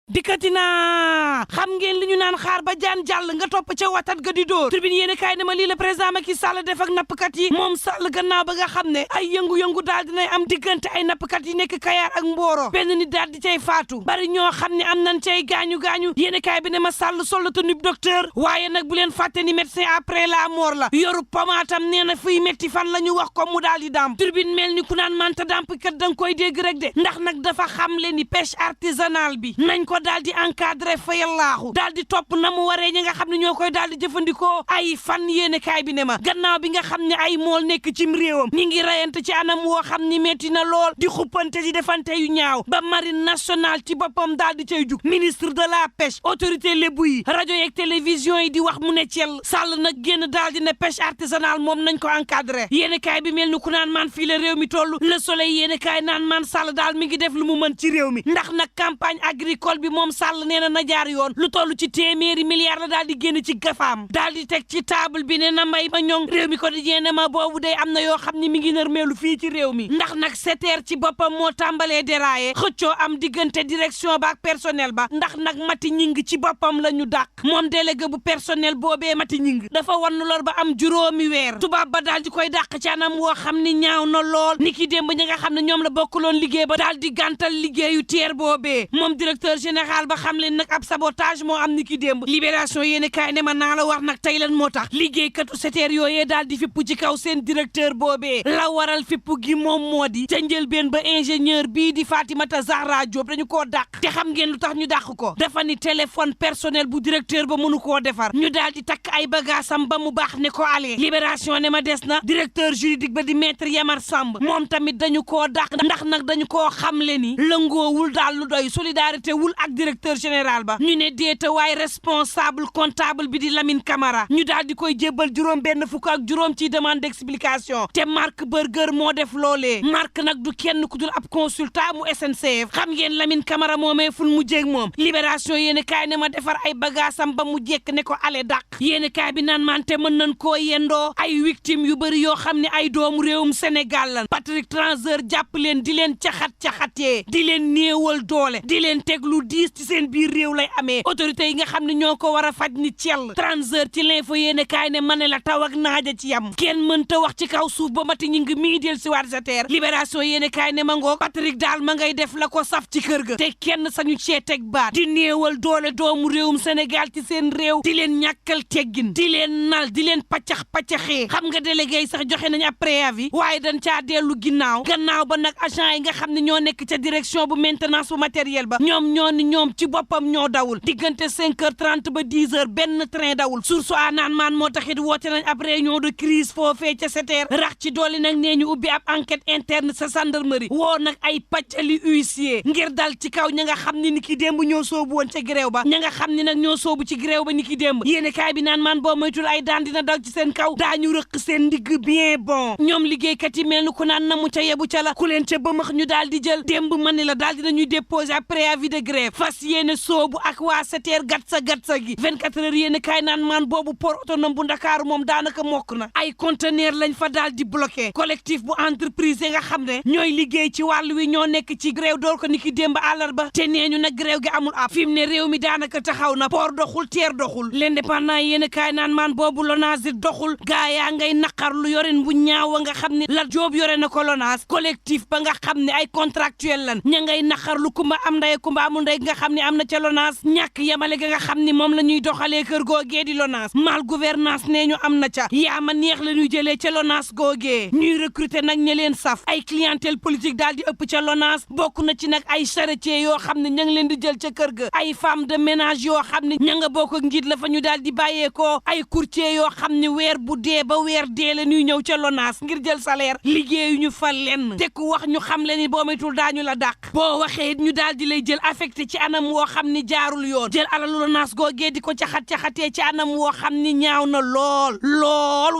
dikkati naa xam ngeen li ñu naan xaar ba jaan jàll nga topp ca watat ga di dóor tribune yéen kaay ne ma lii la président Macky Sall def ak nappkat yi moom Sall gannaaw ba nga xam ne ay yëngu-yëngu daal dinay am diggante ay nappkat yi nekk Kayaar ak Mboro benn nit daal di cay faatu bari ñoo xam ne am nañ cay gaañu-gaañu yéen kaay bi ne ma Sall solatu nib docteur waaye nag bu leen fàtte ni médecin après la mort la yoru pomaatam nee na fuy metti fan la ñu wax ko mu daal di damp tribune mel ni ku naan manta dampkat da nga koy dégg rek de ndax nag dafa xam le ni pêche artisanale bi nañ ko daal di encadré fayal laaxu daal di topp na mu waree ñi nga xam ne ñoo koy daal di jëfandikoo ay fan yéene kaay bi ne ma gannaaw bi nga xam ne ay mool nekk cim réewam ñi ngi rayante ci anam woo xam ni metti na lool di xuppante di defante yu ñaaw ba marine nationale ci boppam daal di cay jug ministre de la pêche autorité lébu yi rajo yeeg télévision yi di wax mu ne Thiel Sall nag génn daal di ne pêche artisanale moom nañ ko encadré yéene kaay bi mel ni ku naan maan fii la réew mi toll le soleil yéene kaay naan maan Sall daal mi ngi def lu mu mën ci réew mi ndax nag campagne agricole bi moom Sall nee na jaar yoon lu toll ci téeméeri milliards la daal di génn ci gafaam daal di teg ci table bi ne na mbay ma ñoŋ réew mi ko di jeene ma boobu day am na yoo xam ne mi ngi nërmeelu fii ci réew mi ndax nag SETER ci boppam moo tàmbalee déraillé xëccoo am diggante direction ba ak personnel ba ndax nag Mati Ñing ci boppam la ñu dàq moom délégué bu personnel boobee Mati Ñing dafa wan lor ba am juróomi weer tubaab ba daal di koy dàq ci anam woo xam ni ñaaw na lool ni ki démb ñi nga xam ne ñoom la bokkuloon liggéey ba daal di gàntal liggéeyu teer boobee moom directeur général ba xam leen nag ab sabotage moo am ni ki démb libération yéeni kaay ne ma naa la wax nag tey lan moo tax liggéeykatu SETER yooyee daal di fippu ci kaw seen directeur boobee la waral fippu gi moom moo di ca njëlbeen ba ingénieur bii di Fatimata Zahra Diop dañu koo dàq te xam ngeen lu tax ñu dàq ko dafa ni téléphone personnel bu directeur ba mënu koo defar ñu daal di takk ay bagaasam ba mu baax ne ko alee libération ne ma des na directeur juridique ba di maître Yamar Samb moom tamit dañu koo dàq ndax nag dañu koo xamle ni lëngoowul daal lu doy solidarité wul ak directeur général ba ñu ne déeta waaye responsable comptable bi di Lamine Camara ñu daal di koy jébbal juróom benn fukk ak juróom ci demande d'explication te Marc Burger moo def loolee Marc nag du kenn ku dul ab consultant mu SNCF xam ngeen Lamine Camara moomee ful mu jéeg moom libération yéeni kaay ne ma defar ay bagaasam ba mu jekk ne ko ale dàq yéeni kaay bi naan mante mën nañ koo yendoo ay victime yu bëri yoo xam ne ay doomu réewum Sénégal lan Patrick Transeur jàpp leen di leen caxat-caxatee di leen néewal doole di leen teg lu diis ci seen biir réew lay amee autorité yi nga xam ne ñoo ko war a faj ni Thiel Transeur ci l'info yéene kaay ne ma ne la taw ak naaja ci yam kenn mënta wax ci kaw suuf ba Mati Ñing mii del si waat SETER libération yéene kaay ne ma ngoo Patrick daal ma ngay def la ko saf ci kër ga te kenn sañu cee teg baat di néewal doole doomu réewum Sénégal ci seen réew di leen ñàkkal teggin di leen nal di leen paccax-paccaxee xam nga délégué yi sax joxe nañ ab préavis waaye dañ caa dellu gannaaw ba nag agent yi nga xam ne ñoo nekk ca direction bu maintenance bu matériel ba ñoom ci boppam ñoo dawul diggante 5h30 ba 10h benn train dawul source a naan maan moo taxit woote nañ ab réunion de crise foofee ca SETER rax ci dooli nag nee ñu ubbi ab enquête interne sa gendarmerie woo nag ay pàccali huissier ngir dal ci kaw ña nga xam ne ni ki démb ñoo soobu woon ca gréew ba ña nga xam ne nag ñoo soobu ci gréew ba ni ki démb yéene kaay bi naan maan boo moytul ay daan dina dal ci seen kaw daañu rëq seen ndigg bien bon ñoom liggéeykat yi mel ni ku naan na mu ca yebu ca la ku leen ca bëmax ñu daal di jël démb mën ni la daal dinañuy déposer ab préavis de grève fas yéene soobu ak waa SETER gatsa gi 24 heures yéene kaay naan maan boobu port autonome bu Ndakaaru moom daanaka mokk na ay conteneur lañ fa daal di bloqué collectif bu entreprise yi nga xam ne ñooy liggéey ci wàllu wi ñoo nekk ci grève door ko ni ki démb àllarba te nee ñu nag grève gi amul ab fi mu ne réew mi daanaka taxaw na port doxul teer doxul l'indépendant yéene kaay naan maan boobu LONASE doxul gaa yaa ngay naqar lu yoren bu ñaaw nga xam ne la joob yore na ko LONASE collectif ba nga xam ne ay contractuel lan ña ngay naqar lu kumba am ndey kumba amul ndey nga xam ne am na ca LONASE ñàkk yemale ga nga xam ni moom la ñuy doxalee kër googee di LONASE mal gouvernance nee ñu am na ca yaa ma neex la ñuy jëlee ca LONASE googee ñuy recruter nag ña leen saf ay clientèle politique daal di ëpp ca LONASE bokk na ci nag ay charretier yoo xam ne ña ngi leen di jël ca kër ga ay femme de ménage yoo xam ne ña nga bokk ak njiit la fa ñu daal di bàyyeekoo ay courtier yoo xam ne weer bu dee ba weer dee la ñuy ñëw ca LONASE ngir jël salaire liggéeyu ñu fa lenn te ku wax ñu xam le ni boo maytul daañu la dàq boo waxee ñu daal di lay jël affecté ci anam woo xam ni jaarul yoon jël alalu LONASE googee di ko caxatee ci anam woo xam ni ñaaw na lool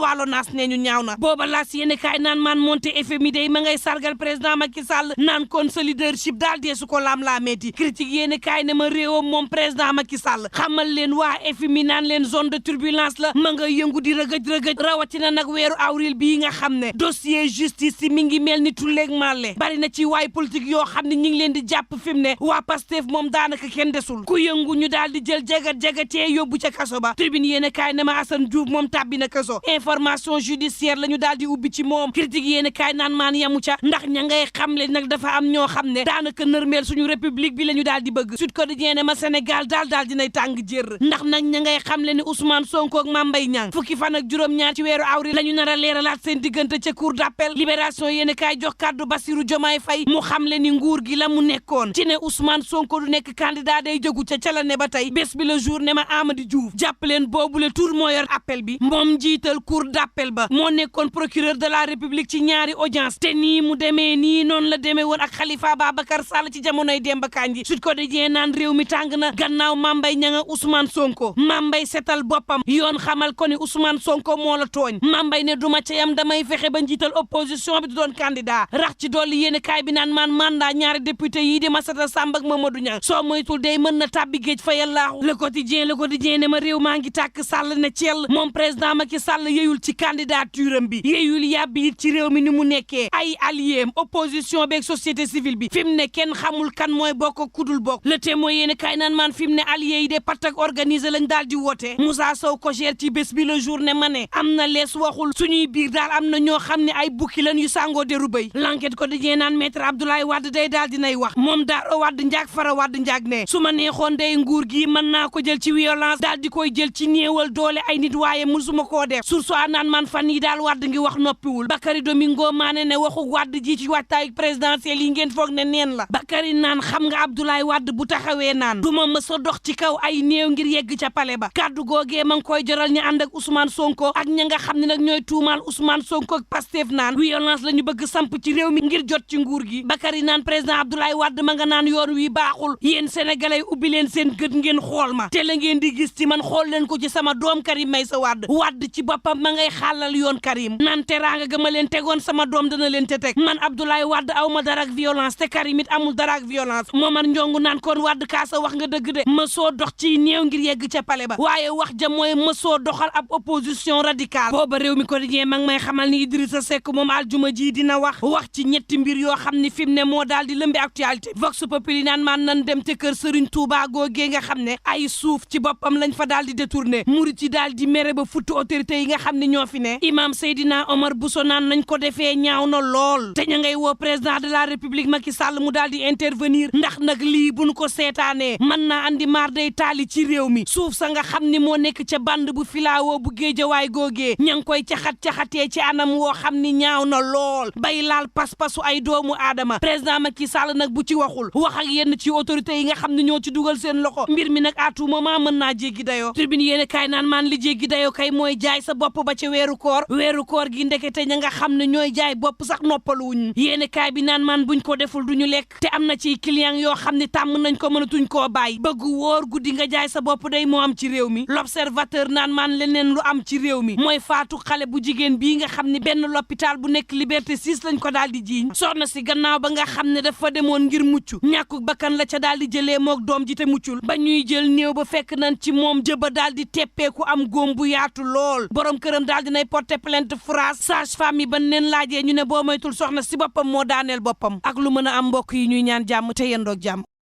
waa LONASE nee ñu ñaaw na booba laas yéene kaay naan maan monté FMI day ma ngay sargal président Macky Sall naan kon leadership daal dee su ko laam-laameeti critique yéene kaay ne ma réewam moom président Macky Sall xamal leen waa FMI naan leen zone de turbulence la ma nga yëngu di rëgëj rawatina nag weeru avril bii nga xam ne dossier justice si mi ngi mel ni tulleeg màlle bari na ci waay politique yoo xam ne ñi ngi leen di jàpp fi mu ne waa Pastef moom moom daanaka kenn desul ku yëngu ñu daal di jël jagatee yóbbu ca kaso ba tribune yéen kaay ne ma Assane Diouf moom tàbbi na kaso information judiciaire la ñu daal di ubbi ci moom critique yéen kaay naan maan yamu ca ndax ña ngay xamle nag dafa am ñoo xam ne daanaka nërmeel suñu république bi la ñu daal di bëgg Sud Quotidien ne ma Sénégal daal dinay tàng jër ndax nag ña ngay xamle ni Ousmane Sonko ak Mame Mbaye Niang fukki fan ak juróom-ñaar ci weeru avril la ñu nar a leeralaat seen diggante ca cour d'appel libération yéen kaay jox kàddu Bassirou Diomaye Faye mu xamle ni nguur gi la mu nekkoon ci ne Ousmane Sonko du nekk candidat day jógu ca la ne ba tey bés bi le jour ne ma Amady Diouf jàpp leen boobule tour moo yor appel bi moom jiital cour d'appel ba moo nekkoon procureur de la république ci ñaari audience te nii mu demee nii noonu la demee woon ak Khalifa Babacar Sall ci jamonoy Demba Kandji Sud Quotidien naan réew mi tàng na gannaaw Mame Mbaye Niang ak Ousmane Sonko Mame Mbaye setal boppam yoon xamal ko ni Ousmane Sonko moo la tooñ Mame Mbaye ne duma ca yam damay fexe ba njiital opposition bi du doon candidat rax ci dolli yéen kaay bi naan maan mandat ñaari député yii di Massata Samb ak Mamadou Niang soo moytul day mën na tàbbi géej fa yàllaahu Le Quotidien ne ma réew maa ngi tàkk Sall ne ciel moom président Macky Sall yeyul ci candidature am bi yeyul yàbbi it ci réew mi ni mu nekkee ay alliés opposition beeg société civile bi fi mu ne kenn xamul kan mooy bokk kudul bokk Le Témoin yéen kaay naan maan fi mu ne alliés yi de patak organisé lañ daal di woote Moussa Sow ko gère ci bés bi le jour ne ma ne am na lees waxul suñuy biir daal am na ñoo xam ne ay bukki lan yu sàngoo deru béy L'Enquête Quotidien naan maître Abdoulaye Wade day daal dinay wax moom daaro Wade njaag fara Wade njaag ne su ma neexoon day nguur gi mën naa ko jël ci violence daal di koy jël ci néewal doole ay nit waaye musuma koo def surso a naan man fan yi daal Wade ngi wax noppiwul Bakary Domingo Mané ne waxu Wade ji ci waajtaayu présidentiel yi ngeen foog ne neen la Bakary naan xam nga Abdoulaye Wade bu taxawee naan du ma mës a dox ci kaw ay néew ngir yegg ca pale ba kaddu googee ma ngi koy joral ñu ànd ak Ousmane Sonko ak ña nga xam ne nag ñooy tuumaal Ousmane Sonko ak Pastef naan violence la ñu bëgg samp ci réew mi ngir jot ci nguur gi Bakary naan président Abdoulaye Wade ma nga naan yoon wi baaxul yéen sénégalais ubbi leen seen gët ngeen xool ma te la ngeen di gis ci man xool leen ko ci sama doom Karim Meïssa Wade Wade ci boppam ma ngay xàllal yoon Karim naan teraanga ga ma leen tegoon sama doom dana leen te teg man Abdoulaye Wade aw ma dara ak violence te Karim it amul dara ak violence Momar Ndiongu naan kon Wade kaasa wax nga dëgg de ma soo dox ci néew ngir yegg ca pale ba waaye wax ja mooy ma soo doxal ab opposition radicale booba réew mi quotidien ma ngi may xamal ni Idrissa Seck moom aljuma ji dina wax ci ñetti mbir yoo xam ne fi mu ne moo daal di lëmbi actualité Vox Populi naan maan nan dem ca kër Serigne Touba googee nga xam ne ay suuf ci boppam lañ fa daal di détourné murit yi daal di mere ba futti autorité yi nga xam ne ñoo fi ne imam Seydina Omar Bousso naan nañ ko defee ñaaw na lool te ña ngay woo président de la république Macky Sall mu daal di intervenir ndax nag lii buñ ko seetaanee mën naa andi maar day taali ci réew mi suuf sa nga xam ni moo nekk ca band bu filawoo bu géejawaay googee ña ngi koy caxatee ci anam woo xam ni ñaaw na lool bay laal pas-pasu ay doomu aadama président Macky Sall nag bu ci waxul wax ak yenn ci autorité yi nga xam ne ñoo ci dugal seen loxo mbir mi nag à tout moment mën naa jéggi dayoo tribune yéen kaay naan maan li jéggi dayoo kay mooy jaay sa bopp ba ca weeru koor gi ndekete ña nga xam ne ñooy jaay bopp sax noppaluwuñ yéen kaay bi naan maan buñ ko deful duñu lekk te am na ci client yoo xam ne tàmm nañ ko mënatuñ koo bàyyi bëgg wóor guddi nga jaay sa bopp day moo am ci réew mi l'observateur naan maan leneen lu am ci réew mi mooy faatu xale bu jigéen bii nga xam ne benn l'hôpital bu nekk Liberté 6 lañ ko daal di jiiñ soxna si gannaaw ba nga xam ne dafa demoon ngir mucc ñàkku bakkan la ca daal di jëlee mook doom ji te muccul ba ñuy jël néew ba fekk nañ ci moom jëba daal di teppeeku am góom bu yaatu lool borom këram daal dinay porter plainte France sage-femme yi ba neen laajee ñu ne boo moytul soxna si boppam moo daaneel boppam ak lu mën a am mbokk yi ñuy ñaan jàmm te yendoog jàmm